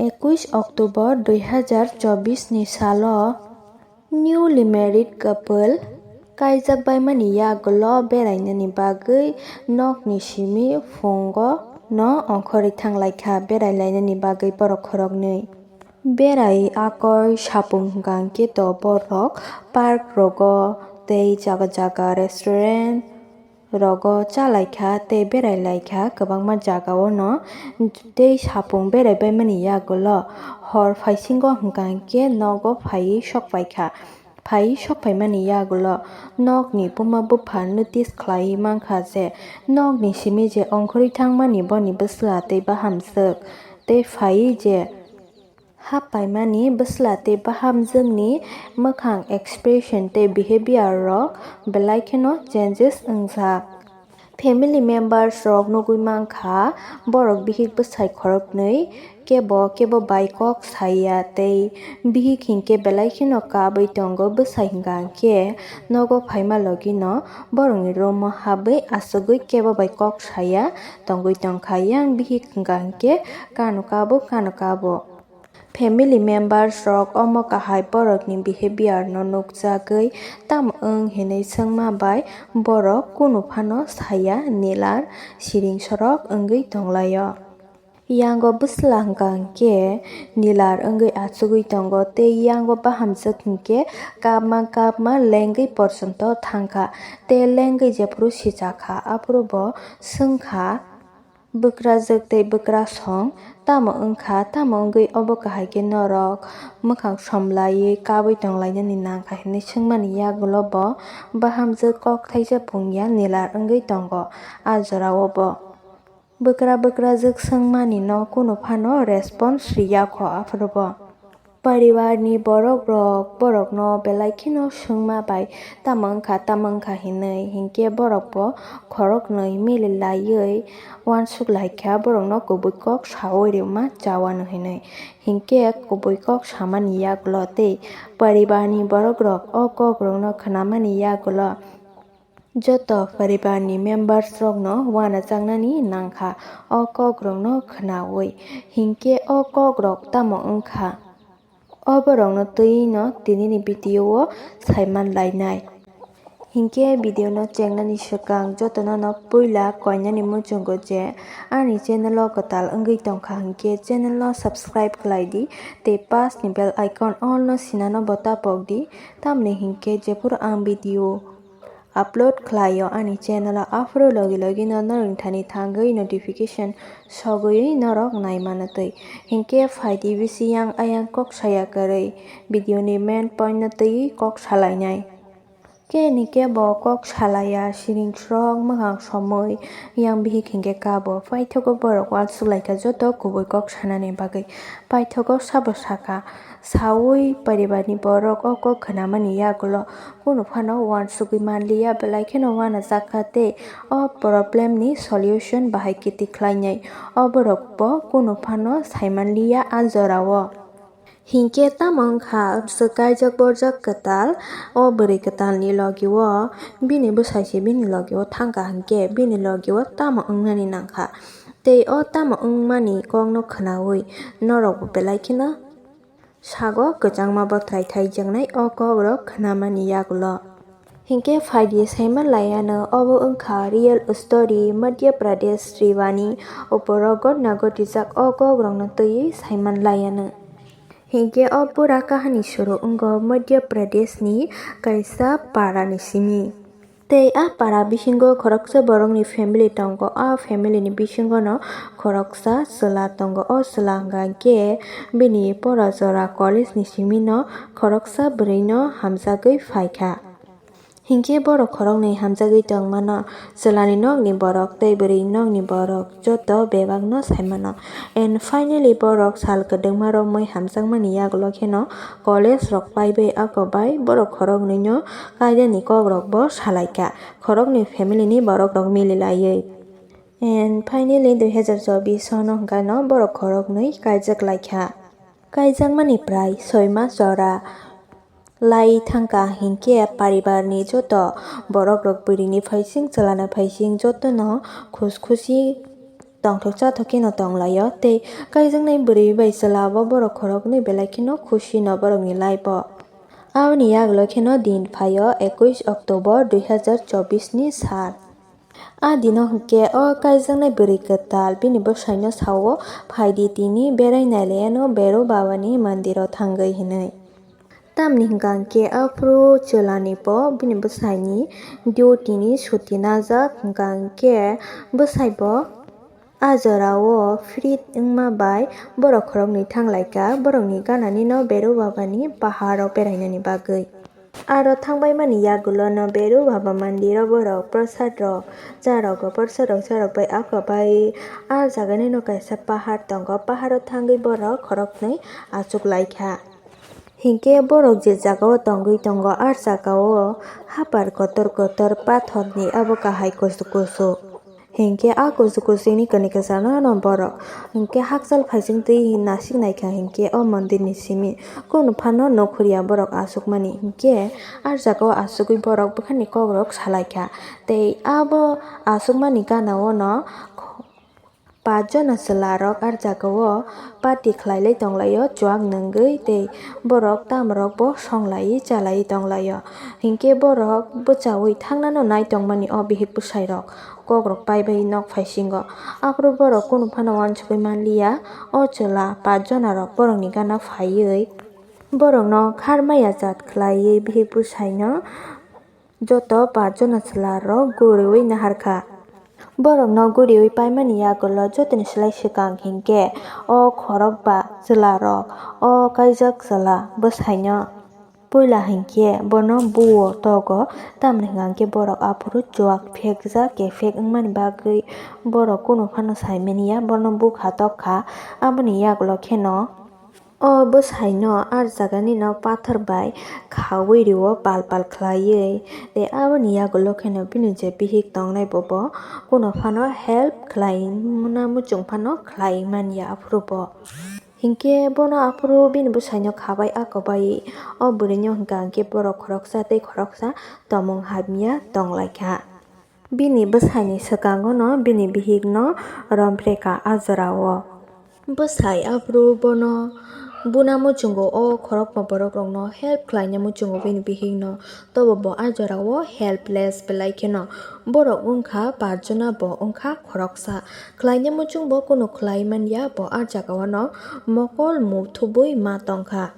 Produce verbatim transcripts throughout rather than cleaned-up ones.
Ekush October dui hazar chobbish ni salo newly married couple kaijak baimani yagulo berainani bagwi nokni simi phungo no ongkhorwi thanglaikha berai lainani bagwi borok khoroknwi. Berai akoi sapung hwnkha hwnkhe to borok park rogo tei jaga jaga restaurant rogo chalaikha tei berai laikha kwbangma jagao no. Tei sapung berai baimani yagulo hor phaisingo hwnkha hwnkhe nogo phaiwi sok paikha. Phaiwi sok paimani yagulo nokni buma bupha notice khlaiwi mankha je nokni simi je ongkhorwi thangmani boni bwsla tei bahamjwk tei phaiwi je hap paimani bwsla tei bahamjwkni mwkhang expression tei behavior rok belai kheno changes wngjak. Family members rok nugwi mankha borok bihik bwsai khoroknwi kebo kebo bai kok saya tei bihik hinkhe belai kheno kabwi tongo. Bwsai hwnkha hinkhe nogo phaima logino borokni room o habwi asugwi kebo bai kok saya tongwi tongkha. Yang bihik hwnkha hinkhe kano kabo kano kabo. Family members rok omo kahai borokni behavior no nukjagwi tamo wng hinwi swngma bai borok kunu phano saya Nilar siring sorok wngwi tonglaio. Yango bwsla hwnkha hinkhe Nilar wngwi achugwi tongo tei yango bahamjwk hinkhe kapma kapma lengwi porjonto thangkha tei lengwi jephuru sichakha aphuru bo swngkha. Bwkrajwk tei bwkrasong tamo wngkha, tamo wngwi obo kahai khe norok mwkhang somlaiwi kabwi tonglainani nangkha hinwi swngmani yagulo bo bahamjwk kok thaisa pungya Nilar wngwi tongo. A jorao bo bwkra bwkrajwk swngmani no kunu phano response riyakho aphuru bo. Paribarni borok rok borokno belai kheno swngma bai tamo wngkha tamo wngkha hinwi, hinkhe borok bo khoroknwi mili laiwi uansuk laikha borokno kubui kok saui rwma chawano hinwi. Hinkhe kubui kok samani yagulo tei paribarni borok rok o kok rokno khnamani yagulo joto paribarni members rokno uanajaknani nangkha o kok rokno khnaui. Hinkhe o kok rok tamo wngkha? O borokno twi no tinini video o saiman lainai. Hinkhe video no chengnani swkang jotono no puila koinani muchungo je ani channel o kwtal wngwi tongkha hinkhe channel no subscribe khlai di tei pas ni bell icon all no sinano bo tapok di, tamni hinkhe jephuru ang video upload khlaio ani channel o, aphuru logi logi no norok thani thangwi notification sogwi norok naimano twi. Hinkhe phaidi bisi yang ayang kok saya kwrwi video ni main point no twi kok salainai. Keni kebo kok salaiya siring srok mwkhang somwi yang bihik hinkhe kabo paithago borok uansuk laikha joto kubui kok sanani bagwi paithago sabo sakha. Saui paribarni borok o kok khnamani yagulo kunu phano uansugwi manliya, belai kheno uanajakha tei o problem ni solution bahai kiti khlainai. O borok bo kunu phano saimanliya a jorao. Hinkhe tamo wngkha bwswk kaijak borjak kwtal o bwrwi kwtalni logio bini bwsai se bini logio thangkha hinkhe bini logio tamo wngnani nangkha. Tei o tamo wngmani kokno khnaui norokbo belai kheno sago kwchangma bathrai thaijaknai o kokrok khnamani yagulo. Hinkhe phaidi saiman laiano obo wngkha real story Madhya Pradesh Rewani uporo gotna gotijak o kokrokno twiwi saiman laiano. Hinkhe o pura kahani suru wngo Madhya Pradesh ni kaisa para ni simi. Tei a para bisingo khoroksa borokni family tongo. A family ni bisingo no khoroksa chwla tongo. O chwla hwnkha khe bini pora jora college ni simi no khoroksa bwrwi no hamjagwi phaikha. Hinkhe borok khoroknwi hamjagwi tongmano, chwlani nokni borok tei bwrwi nokni borok joto bebakno saimano. And finally borok sal kwdwkma romwi hamjakmani yagulo kheno college rok paibai ako bai borok khoroknwino kaidani kokrokbo salaikha, khoroknwi family ni borok rok mili laiwi. And finally dui hazar chobbish sono hwnkhe no borok khoroknwi kaijak laikha. Kaijakmani prai soi mas jora lai thangkha hinkhe paribarni joto borok rok bwrwini phaising chwlani phaising jotono khus khusi tongthok chathok kheno tonglaio tei kaijaknai bwrwi bai chwla bo borok khoroknwi belai kheno khusi no borokni life o. Aboni yagulo kheno din phaio ekush October dui hazar chobbish ni sal. A dino hinkhe o kaijaknai bwrwi kwtal bini bwsaino sao, "Phaidi tini berai nailaiano Bero Babani mondiro thangwi," hinwi. Tamni hwnkha hinkhe aphuru chwlani bo bini bwsaini duty ni suti najak, hwnkha hinkhe bwsai bo a jorao free wngma bai borok khoroknwi thanglaikha borokni gananino Bero Babani paharo berainani bagwi. Aro thangbaimani yagulono Bero Baba mandiro borok prosad rok charogo, prosad rok charok bai ako bai a jaganino kaisa pahar tongo, paharo thangwi borok khoroknwi achuklaikha. Hinkhe borok je jagao tongwi tongo, a jagao hapar kotor kotor pathorni abo kahai kusu kusu. Hinkhe a kusu kusuni kani kwchangno borok hinkhe hakchal phaising twi nasik naikha hinkhe o mondirni simi kunu phano nukhorya borok asukmani. Hinkhe a jagao asugwi borok bwkhani kokrok salaikha tei abo asukmani ganaono pach jona chwlarok a jagao party khlailai tonglaio, chuak nwngwi tei borok tamrokbo songlaiwi chalaiwi tonglaio. Hinkhe borok bwchaui thangnano nai tongmani o bihik bwsairok kokrok paibai nok phaisingo. Aphuru borok kunu phano uansugwi manliya, o chwla pach jonarok borokni gana phaiwi borokno kharmaya jat khlaiwi bihik bwsaino joto pach jona chwlarok guriui naharkha. Borokno guriui paimani yagulo jotoni slai swkang hinkhe o khorokba chwlarok, o kaijak chwla bwsaino puila hinkhe bono buo togo, tamni hwnkha hinkhe borok aphuru chuak phekjak kephek wngmani bagwi borok kunu phano saimaniya, bono bukha tokha. Aboni yagulo kheno o bwsaino a jaganino pathor bai khaui rio pal pal khlaiwi, tei aboni yagulo kheno bini je bihik tongnai bobo kunu phano help khlaina muchung phano khlai manya aphuru bo. Hinkhe bono aphuru bini bwsaino khabai ako bai o bwrwino hwnkha hinkhe borok khoroksa tei khoroksa tomung hamya tonglaikha. Bini bwsaini swkangono bini bihikno romphrekha a jorao. Bwsai aphuru bono buna muchungo o khorokma borokrokno help khlaina muchungo bini bihikno, tobo bo a jorao helpless belai kheno. Borok wngkha pach jona, bo wngkha khoroksa. Khlaina muchung bo kunu khlai manya, bo a jagao no mokol muthubwi ma tongkha.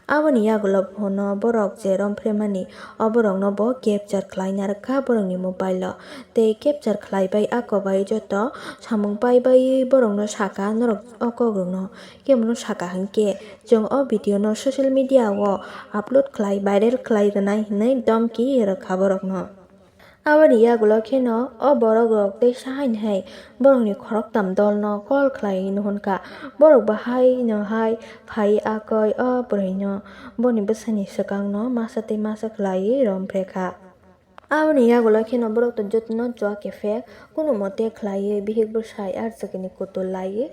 Aboni yagulo bono borok je romphre mani, o borokno bo capture khlaina rwkha borokni mobile o. Tei capture khlaibai ako bai joto samung paibai borokno saka, norok o kokrokno kebono saka hinkhe chwng o video no social media o upload khlai, viral khlai rwnai hinwi domki rwkha borokno. Aboni yagulo kheno o borok rok teisa haini hai borokni khoroktham dolno call khlai hwnwi hwn kha. Borok bo haino hai phai akoi o bwrwino boni bwsani swkangno masa tei masa khlaiwi romphre kha. Aboni yagulo kheno borok to jotono chua kephek kunu mote khlaiwi bihik bwsai archakni kutul laiwi